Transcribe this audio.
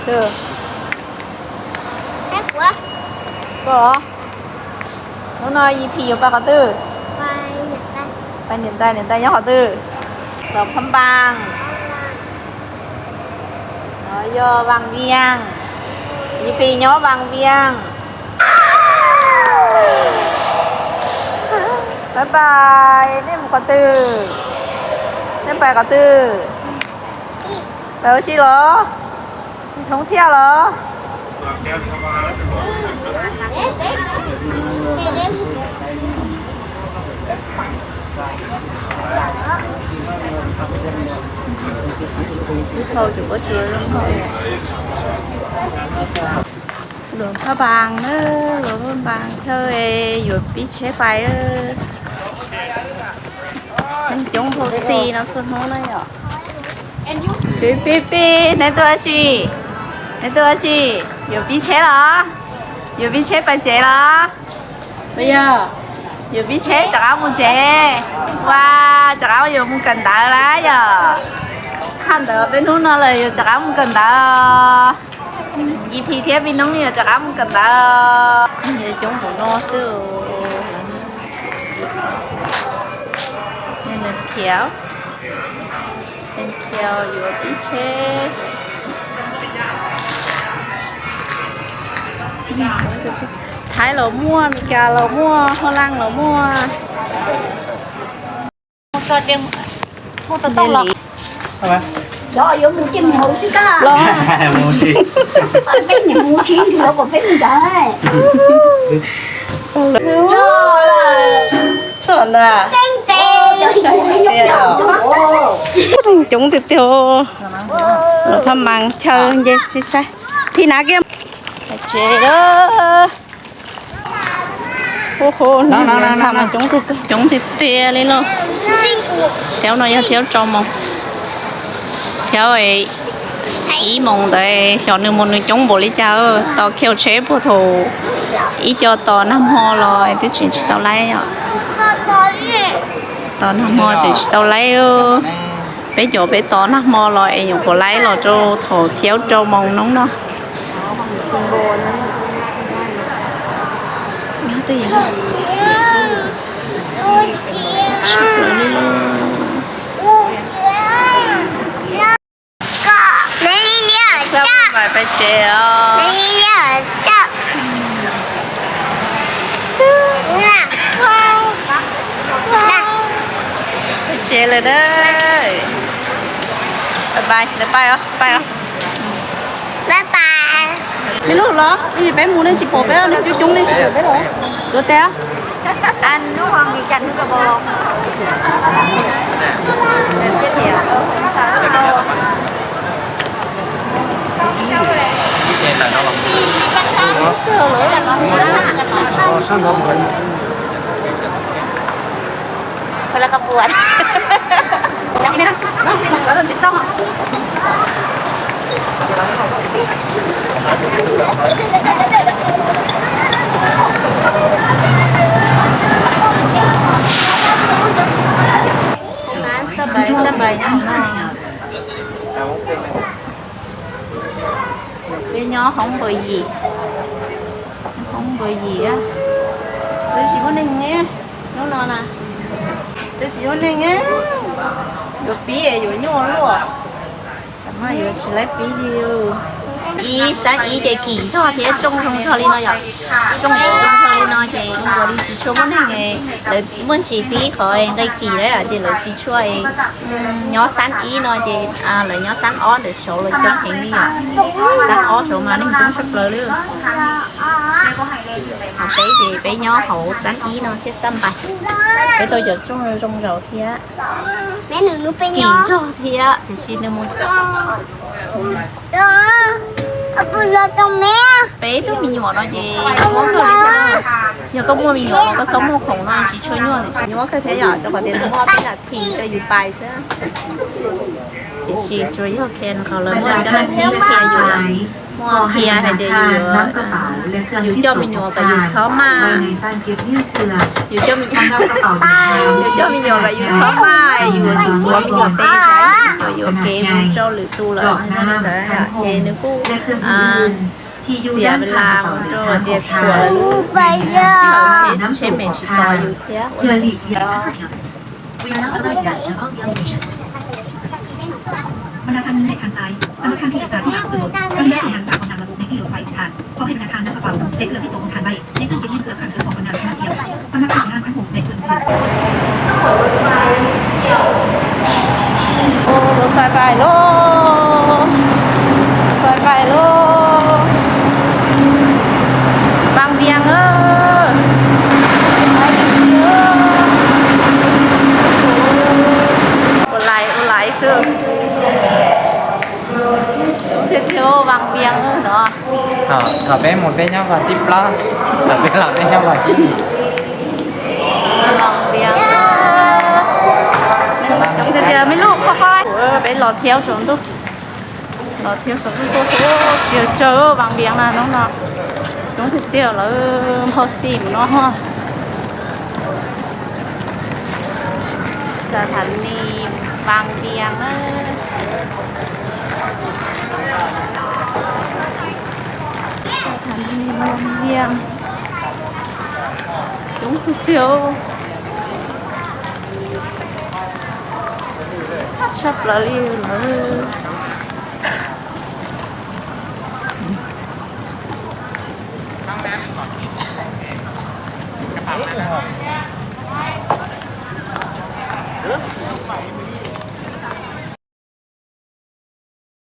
Koj, hnub no Yi Phi yuav pais qhov twg? Pais niam tais, niam tais nyob qhov twg? Los Phab Npas. No yog Vas Vias. Yi Phi nyob Vas Vias. Pais pais, nej mus qhov twg? Nej pais qhov twg? Pais ua si los? Hoob thiaj los? Luam Phab Npas na, luam Phab Npas chaw yuav pib tsheb pais. Neeg coob npaum xis no txhua hnub na yom. Pib pib pib, neb tuaj dab tsi? Neb tuaj dab tsi? Yuav pib tsheb los? Yuav pib tsheb pais tsev los? Puas yog? Yuav pib tsheb rov qab mus tsev. Ua, rov qab yuav mus kawm ntawv lawm yom. Qhaj ntawd peb hnub no lawm yuav rov qab mus kawm ntawv. Yi Phi thiab Pis Noob yuav rov qab mus kawm ntawv. Coob npaum no xwb. Khiav, khiav yuav pib tsheb. Thaib los muaj, Meskas los muaj, Hoo Laaj los muaj. Los, yuav mus ces mus hauv xwb koj. Los, peb niam mus tsis los kom peb mus ntawd. Txog ntag. Coob tiag tiag. Los Phab Npas chaw nce pib saib. Pib nav kiag. Tsev lawm. Coob tiag tiag li lauj. Thiab no yog thiab rau moos, thiab ib moos ntawd xyov nws mus nws coob npaum li cas, tos khiav tsheb puag thaum ib co tos nag hmo los twb tseem tsis tau laib os. Tos nag hmo tseem tsis tau laib. Peb cov peb tos nag hmo los es nyuam qhuav laib los rau thaum thiab rau moos no no. Peb tsev os. Peb tsev lawm na. Bye bye, lawv pais os, pais os. Peb lub los, peb mus nej tsis pom peb, nej coob coob nej tsis pom peb los. Tuav tes. Xab npais, xab npais nyob no. Peb nyob hoob npawg Yim, hoob npawg Yim, twb tsis muaj neeg ne, hnub no na, twb tsis muaj neeg ne, yuav pib yuav nyuaj luaj, xav mas yuav tsis laib pib li. Ib xab ib ces kim zog thiab rooj zoo zog li no yom, rooj zoo zog li no ces zoo nkaus li tsis tshua muaj neeg, lawv muaj ntsis tib qhov nqe kim lawm ces lawv tsis tshua nyob xab ib no ces lawv nyob xab ob ntawm saud los coob heev li yom, xab ob saud mas neeg coob tshaj plaws li. Peb ces peb nyob hauv xab ib no thiab xab npais, peb tau cov rooj zoo zaus thiab, kim zog thiab tiam sis nws mus peb tug me nyuam no ces muab kawg li thiab. Yog koj muaj me nyuam los koj txhob muag khoom no, tsis tshua nyuaj, tiam sis nyuaj kawg thiab yom, rau qhov tias muaj peb nas this rau yus pais xwb. Tiam sis tsuas yog qhia qhov lawv muaj cov nas this qhia yus, muaj qhia hais tias yus, yus coj me nyuam kom yus txhob maj, yus coj me, yus coj me nyuam kom yus txhob maj, yus tsum tuav me nyuam tes, yus yuam kev mus rau lwm tus lawm no ntawd ces nws kuj xiam las mus rau tias khuam lawv lub tsheb me tsis tos yus thiab. Pais pais lauj, pais pais lauj, Vaj Vias, ua lais ua lais xwb. Tiag tiag, Vaj Vias no. Thaum peb mus peb nyob vas thib plaub, thaum peb los peb nyob vas thib yim. Vaj Vias, tiag tiag, me lub qhov qhov peb los thiab saum ntuj, los thiab saum ntuj tuaj, tsis yog tsawg, Vaj Vias na hnub no coob tiag tiag, lawv nphau xim mus no. Xa thav ni Vaj Vias na. Coob tiag tiag, tshaj plaws li lawm.